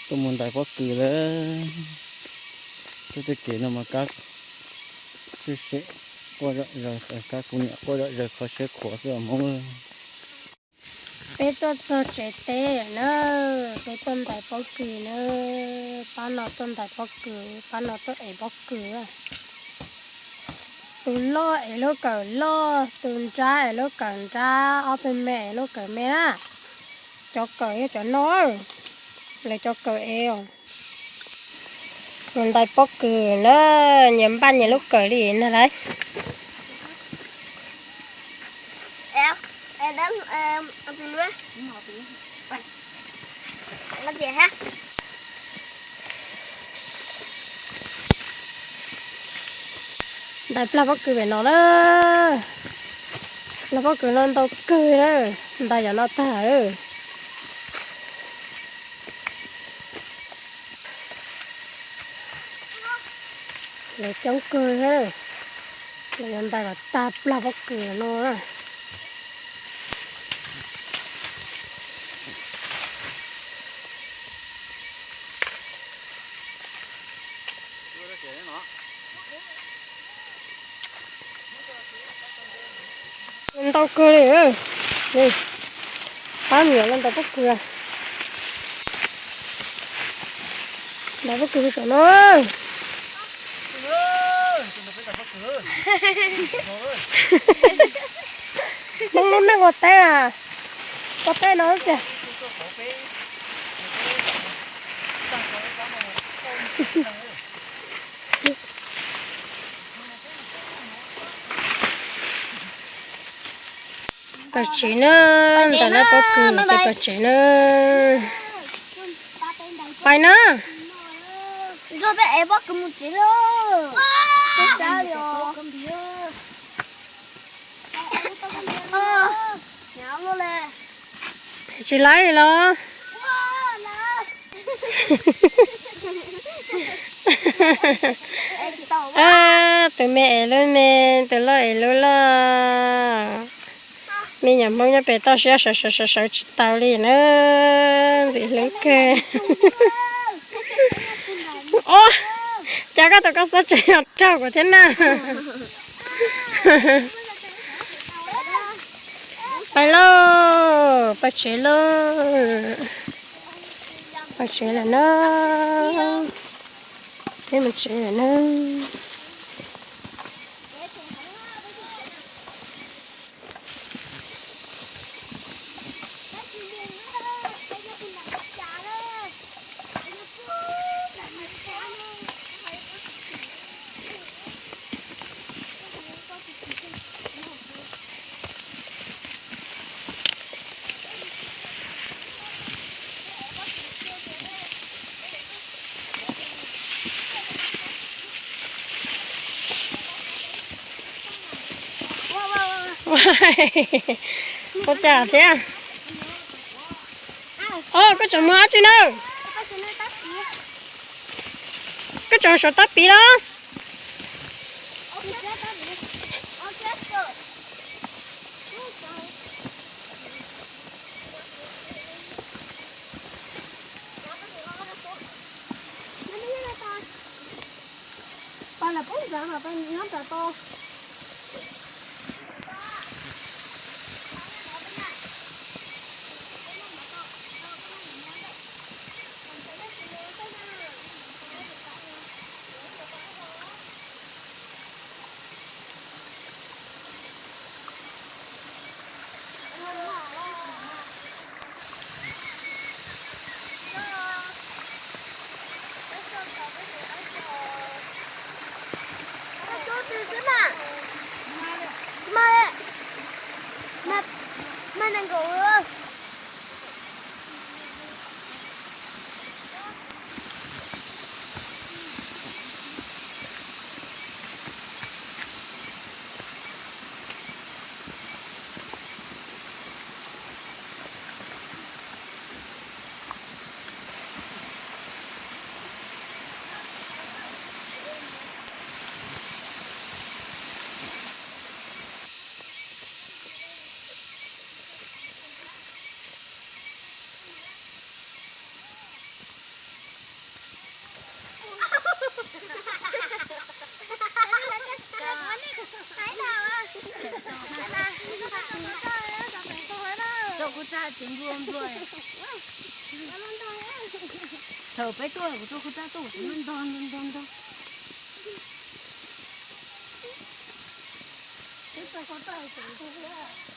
Tuaj mus ntais pob kws lawm. Tuaj tej kev no mas kab sib sem quaj zom zaws, kab kuv niam quaj zom zaws qhov siab khuav xwb os Hmoob. Peb tuaj txog tsev teb na, peb tuaj ntais pob kws na, pab no tuaj ntais pob kws, pab no tuaj ev pob kws. Tus loj ev lub kawm loj, tus nrab ev lub kawm nrab, ob tug me ev lub kawm me na. Cov kawm yog cov no, lawv cov kawm ev. Mus ntais pob kws na, nyias npaj nyias lub kawm li na lauj. Ntais plag pob kws pem no na. Plag pob kws no ntau kawg na, ntais yam no tag. Lawv coob kawg, lawv yuav ntais kom tag plag pob kws no. Ntau kawg li. Pab niam los ntais pob kws. Ntais pob kws saum no. Hmoob lub neej ua teb a, ua teb no tiag. Pais tsev na, ntais lawv pob kws ces pais tsev na. Pais na. Tsis laib los. Tus me ev lub me, tus loj ev lub loj. Me nyuam Hmoob nyob pem toj siab sawv sawv sawv sawv tsis tau li na. Ntxim hlub kawg. Ua cas koj tus koj xob tseem yog raug kuv thiab na. Pais lauj, pais tsev lauj. Pais tsev lawm na. Peb mus tsev lawm na. Ua cas thiab? Os, koj tseem mus dab tsi na? Koj tseem saum tab piv los? Tsis nplua nplua. Thaum peb tuaj kuv tuaj qhov raj tuaj kuv ntog ntog ntog ntog. Peb tuaj qhov raj tseem ntog thiab.